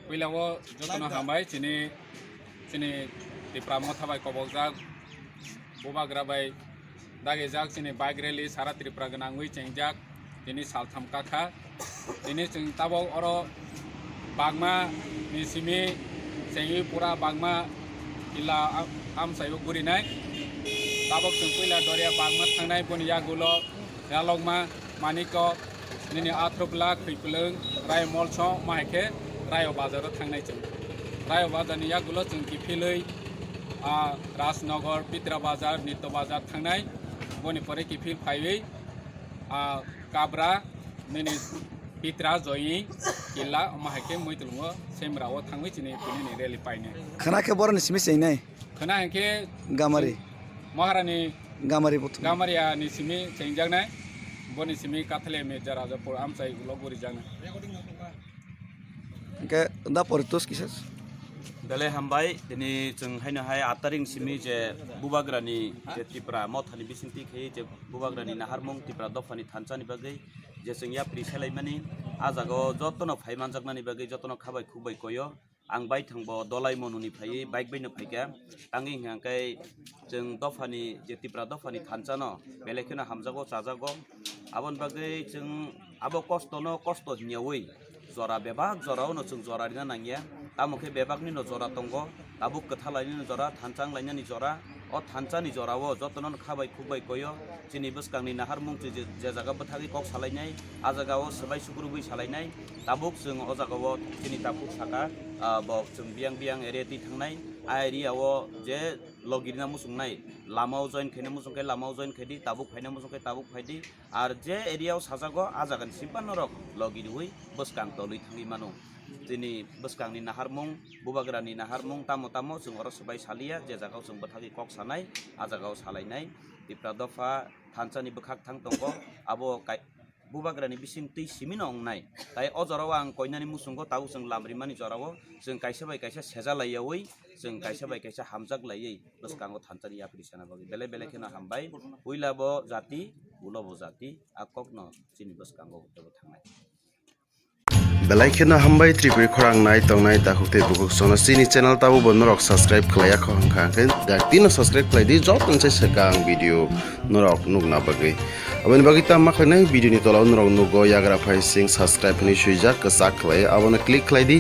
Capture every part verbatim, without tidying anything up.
Puila o jotono hambai chini, chini Tipra Motha bai kobokjak, Bubagra bai dagijak chini bike rally sara Tripura gwnangwi chengjak. Tini saltham kakha. Tini chwng tabok oro Bagma ni simi chengwi pura Bagma kila am-, amchaio gurinai. Tabok chwng puila Doria Bagma thangnai, boni yagulo Yalokma, Manikok, nini Athrupla, Khwipwlwng, Rayo Molso, ma hai khe Rayo Bazar o thangnai chwng. Rayo Bazar ni yagulo chwng kiphilwi, ah, Rajnagar, Pitra Bazar, Nitto Bazar thangnai. Boni pore kiphil phaiwi, ah, Kabra, nini Pitra, Joying, Killa, ma hai khe Muitlungo, Semra o thangwi chini tini ni rally painai. Khana khe boroni simi chengnai? Khana hinkhe Gamari. Maharani Gamari buthum. Gamaria ni simi chengjaknai. Boni simi Kathale Mirza Rajapur amchai ulo gurijaknai. Hinkhe da poritos kisa. Belai hambai, tini chwng haino hai aat tarik simi je Bubagrani je Tipra Mothani bisingtwi khe je Bubagrani naharmung Tipra dophani thansani bagwi je chwng yapri selaimani, ah jagao jotono phai manjaknani bagwi jotono khabai khukbai koyo. Ang baithang bo Dolai Monuni phaiwi bike baino phaikha. Tangwi hwnkha khe chwng dophani, je Tipra dophani thansa no belai kheno hamjago, chajago. Aboni bagwi chwng abo kosto no kosto hinyawi jora bebak jora o no chwng jora rina nangya. Tamo khe bebak ni no jora tongo, tabuk kwtha lainani jora, thansa wng lainani jora. O thansa ni jora o jotono khabai khukbai koyo. Chini bwskangni naharmung je, je jaga bwthagwi kok salainai, ah jaga o swbai sukrubwi salainai. Tabuk chwng o jaga o chini takhuk saka, ah, bo chwng biyang biyang area twi thangnai. A area o je logi rina muchungnai, lama o join khaina muchung khe lama o join khaidi, tabuk phaina muchung khe tabuk phaidi. Ar je area o sajago, ah jaga ni simpan norok logi riwi bwskang tolwi thangwi mano. Chini bwskangni naharmung, Bubagrani naharmung tamo tamo chwng oro swbai saliya, je jaga o chwng bwthagwi kok sanai, ah jaga o salainai. Tipra dopha thansa ni bwkhak thang tongo, abo kai-, Bubagrani bising twi simi no wngnai. Tai o jora o ang koinani muchungo tabuk chwng lam rimani jora o chwng kaisa bai kaisa seja laiyawi, chwng kaisa bai kaisa hamjak laiwi bwskango thansa ni yapri sana bagwi. Belai belai kheno hambai. Puila bo jati, ulo bo jati, a kok no chini bwskango tebo thangnai. Belai kheno hambai Tripuri khorang nai tongnai takhuk tei bukhuk sono chini channel tabuk bo norok subscribe khlaiya kho hwnkha hwnkhe dak tino subscribe khlai di, joto se swkang video norok nukna bagwi. Aboni bagwi tamo khlainai video ni tola o norok nugo yagra phai sing subscribe hinwi swijak kwchak khlai, abono click khlai di.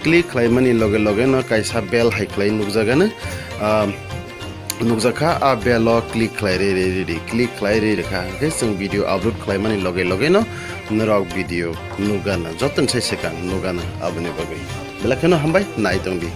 Click khlaimani loge loge no kaisa bell hai khlai nukjagano. Ah, nukjakha, a bell o click khlai ri ri ri ri, click khlai ri rikha, hwnkhe chwng video upload khlaimani loge loge no norok video nukgana, jotono sai swkang nukgana aboni bagwi. Belai kheno hambai, nai tongdi.